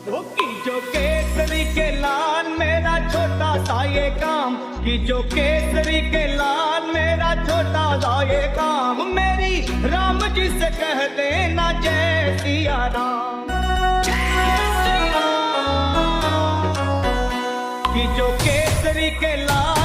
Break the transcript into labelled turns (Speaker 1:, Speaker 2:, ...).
Speaker 1: वो की जो केसरी के लाल मेरा छोटा सा ये काम, कि जो केसरी के लाल मेरा छोटा सा ये काम, मेरी राम जी से कह देना जय सिया राम। कि जो केसरी के लाल